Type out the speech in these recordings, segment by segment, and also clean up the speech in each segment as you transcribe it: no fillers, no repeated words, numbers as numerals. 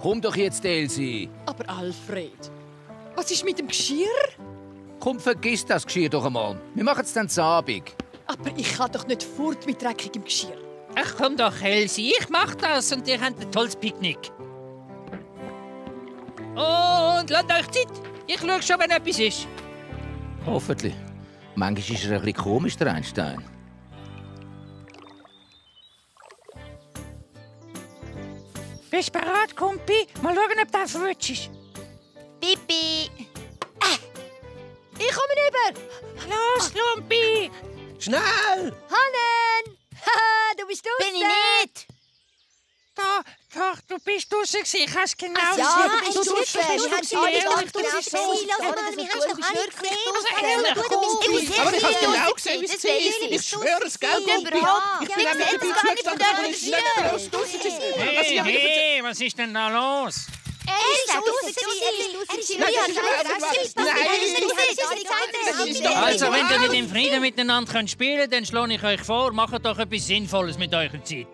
Komm doch jetzt, Elsie. Aber Alfred, was ist mit dem Geschirr? Komm, vergiss das Geschirr doch einmal. Wir machen es dann zu Abend. Aber ich kann doch nicht fort mit dreckigem Geschirr. Ach komm doch, Elsie, ich mach das und ihr habt ein tolles Picknick. Und lasst euch Zeit. Ich schau schon, wenn etwas ist. Hoffentlich. Manchmal ist er ein bisschen komisch, der Einstein. Bist du bereit, Kumpi? Mal schauen, ob das futsch ist. Pipi! Ich komme rüber! Los, Lumpi! Schnell! Hannen! Haha, du bist draußen! Bin ich nicht! Doch, du bist draußen gewesen. Ich hab's genau Ja, gesehen. ist super! Wir haben es alle gedacht, du bist Lass mal, wir haben es doch alle gesehen. Aber ich hab's genau gesehen, wie es war. Ich schwöre es, gell, Gumpi? Ich bin nämlich dabei zugestanden, ich nicht bloß draussen zu sein. Hey, was ist denn da los? Also, wenn ihr nicht in Frieden miteinander spielen könnt, dann schlage ich euch vor, macht doch etwas Sinnvolles mit eurer Zeit.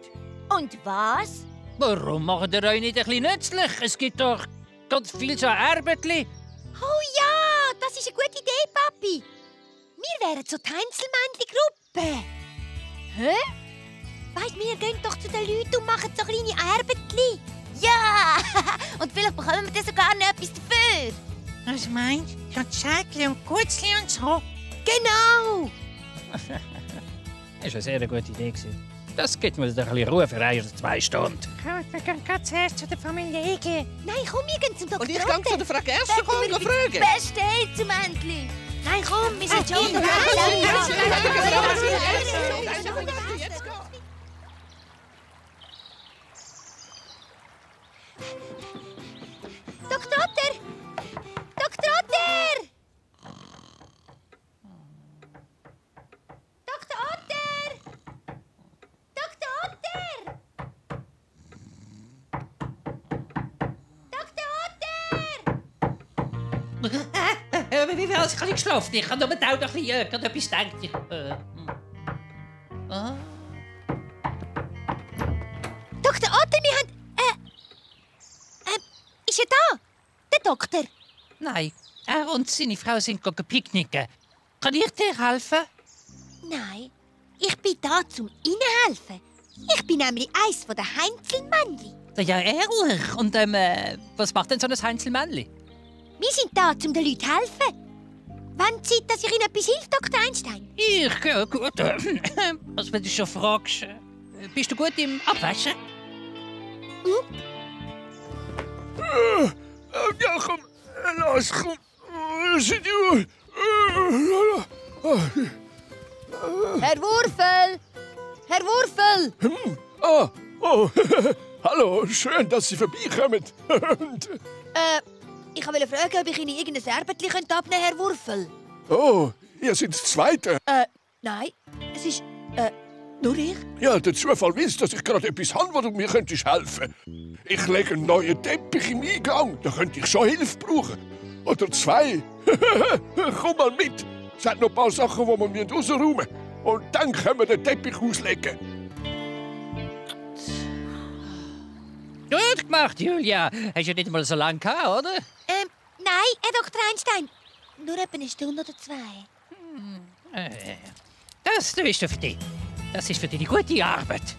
Und was? Warum macht ihr euch nicht ein bisschen nützlich? Es gibt doch ganz viel so Arbeitli. Oh ja, das ist eine gute Idee, Papi. Wir wären so die Heinzelmännchen-Gruppe. Hä? Weisst, wir gehen doch zu den Leuten und machen so kleine Arbeitli. Ja! Und vielleicht bekommen wir dann sogar noch etwas dafür. Was meinst du? So Zeitli und Kurzli und so? Genau! Das war eine sehr gute Idee. Das gibt mir doch ein bisschen Ruhe für 1 oder 2 Stunden. Gut, wir gehen ganz zuerst zu der Familie Ege. Nein, komm, wir gehen zum Doktor. Und ich gehe zu der Frau Gerster fragen. Beste Heinzelmännchen. Nein, komm, wir sind schon Doktor Otter! Doktor Otter! Doktor Otter! Doktor Otter! Doktor Otter! Wie viel habe ich geschlafen? Ich habe nur mit Auto gerade etwas gedacht. Doktor Otter, wir haben... ist er da? Der Doktor? Nein, er und seine Frau sind picknicken. Kann ich dir helfen? Nein, ich bin da, um Ihnen helfen. Ich bin nämlich eins der Heinzelmännchen. Ja, ehrlich. Und was macht denn so ein Heinzelmännli? Wir sind da, um den Leuten zu helfen. Wann Zeit, dass ich Ihnen etwas hilft, Dr. Einstein? Ja, gut. Also, wenn du schon fragst, bist du gut im Abwaschen? Ja, komm, los, komm. Sind du? Herr Wurfel! Herr Wurfel! Oh, hallo, schön, dass Sie vorbeikommen. Ich wollte fragen, ob ich Ihnen irgendein Erbetli abnehmen könnte, Herr Wurfel. Oh, ihr seid das Zweite. Nein, es ist, nur ich. Ja, der Zufall will, dass ich gerade etwas habe, wo du mir könntest helfen. Ich lege einen neuen Teppich im Eingang, da könnte ich schon Hilfe brauchen. Oder 2. Komm mal mit. Es hat noch ein paar Sachen, die wir rausräumen müssen. Und dann können wir den Teppich auslegen. Gut gemacht, Julia. Hast du nicht mal so lange gehabt, oder? Nein, Herr Dr. Einstein. Nur etwa eine Stunde oder 2. Das ist für dich. Das ist für deine gute Arbeit.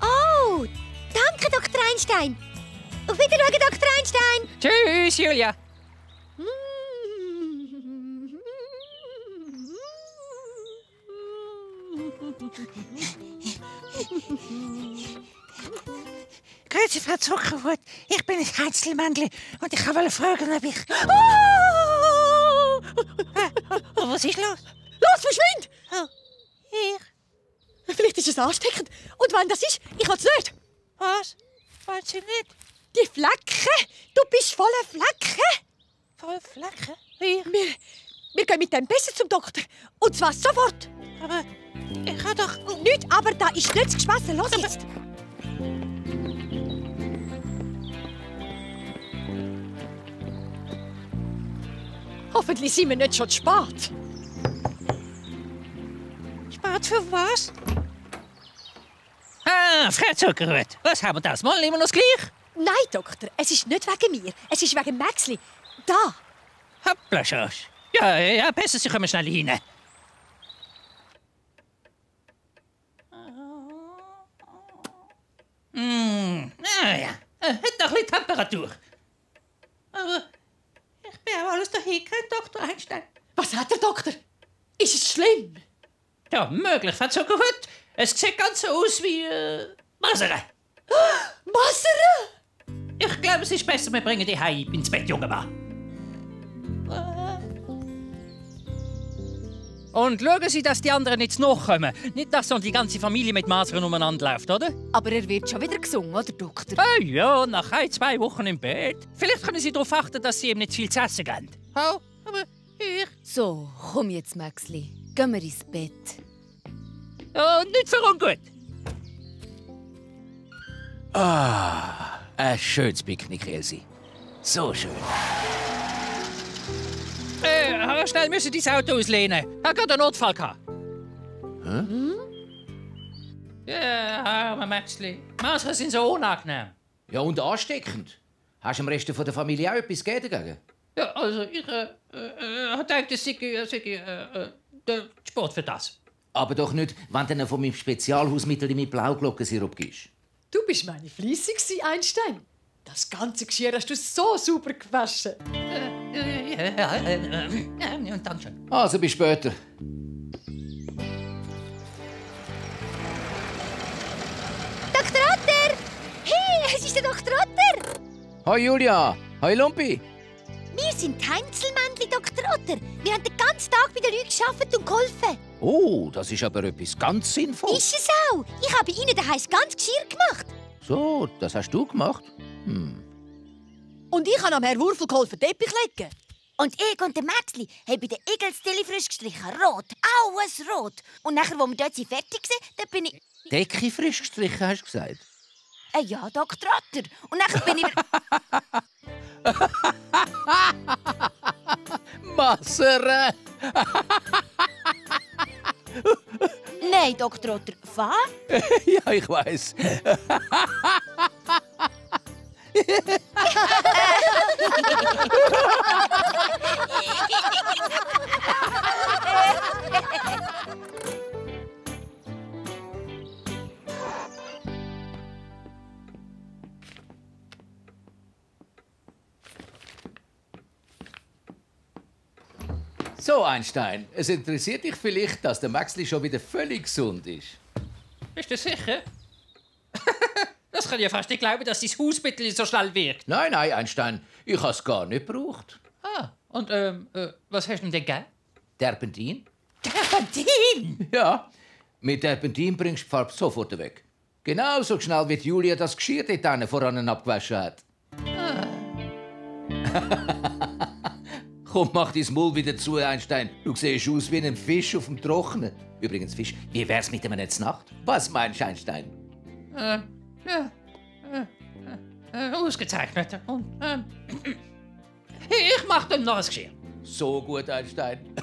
Oh, danke, Dr. Einstein. Auf Wiedersehen, Dr. Einstein. Tschüss, Julia. Grüezi, Frau Zuckerhut. Ich bin ein Heinzelmännchen und ich wollte fragen, ob ich... Oh, was ist los? Los, verschwind! Oh, ich? Vielleicht ist es ansteckend. Und wenn das ist, ich kann es nicht. Was? Weiß ich nicht. Die Flecken! Du bist voller Flecken! Voll Flecken? Ich? Wir gehen mit dem besser zum Doktor. Und zwar sofort. Aber ich habe doch... Nicht, aber da ist nichts geschmessen. Los jetzt. Hoffentlich sind wir nicht schon zu spät. Spart für was? Ah, Frau Zuckerhut, was haben wir das mal? Immer noch das Gleiche? Nein, Doktor, es ist nicht wegen mir. Es ist wegen Maxli. Da. Hoppla, Schorsch. Ja, besser, Sie kommen schnell rein. Ja. Hat noch ein bisschen Temperatur. Aber ich bin auch alles dahin, Dr. Einstein. Was hat der Doktor? Ist es schlimm? Ja, möglich, Frau Zuckerhut. Es sieht ganz so aus wie Masern. Masern? Ich glaube, es ist besser, wir bringen die heim ins Bett, junger Mann. Und schauen Sie, dass die anderen nicht nachkommen. Nicht, dass so die ganze Familie mit Masern umeinander läuft, oder? Aber er wird schon wieder gesungen, oder, Doktor? Ja, nach 2 Wochen im Bett. Vielleicht können Sie darauf achten, dass Sie ihm nicht viel zu essen geben. Oh, aber ich... So, komm jetzt, Maxli. Gehen wir ins Bett. Ja, nicht für ungut. Ah, ein schönes Picknick, Elsie. So schön. Schnell müssen Sie das Auto auslehnen. Ich habe gerade einen Notfall gehabt. Ja, armer Maxli. Masern sind so unangenehm. Ja, und ansteckend. Hast du dem Rest von der Familie auch etwas dagegen? Ja, also ich habe gedacht, das sei der Sport für das. Aber doch nicht, wenn du ihnen von meinem Spezialhausmittel mit Blauglockensirup gibst. Du bist meine fleissig, Einstein. Das ganze Geschirr hast du so super gewaschen. Und dann schon. Also, bis später. Dr. Otter! Hey, es ist der Dr. Otter! Hoi Julia, hoi Lumpi. Wir sind die Heinzelmännchen, Dr. Otter. Wir haben den ganzen Tag bei den Leuten gearbeitet und geholfen. Oh, das ist aber etwas ganz Sinnvolles. Ist es auch? Ich habe bei Ihnen daheim das ganze Geschirr gemacht. So, das hast du gemacht? Und ich habe am Herrn Wurfel geholfen, Teppich legen. Und ich und der Maxli haben bei den Igelstilli frisch gestrichen. Rot. Alles rot. Und nachher, als wir dort fertig waren, dann bin ich... Decke frisch gestrichen, hast du gesagt? Ja, Dr. Otter. Und nachher bin ich... Masern! Nein, Dr. Otter. Was? Ja, ich weiß. So, Einstein, es interessiert dich vielleicht, dass der Maxli schon wieder völlig gesund ist. Bist du sicher? Das kann ich ja fast nicht glauben, dass dein Hausmittel so schnell wirkt. Nein, Einstein, ich habe es gar nicht gebraucht. Ah, und was hast du denn gegeben? Terpentin? Terpentin? Ja, mit Terpentin bringst du die Farbe sofort weg. Genauso schnell, wie Julia das Geschirr dort voran abgewaschen hat. Komm, mach dein Maul wieder zu, Einstein. Du siehst aus wie ein Fisch auf dem Trockenen. Übrigens, Fisch, wie wär's mit einem Nacht? Was meinst du, Einstein? Ausgezeichnet. Und, ich mach dann noch ein Geschirr. So gut, Einstein.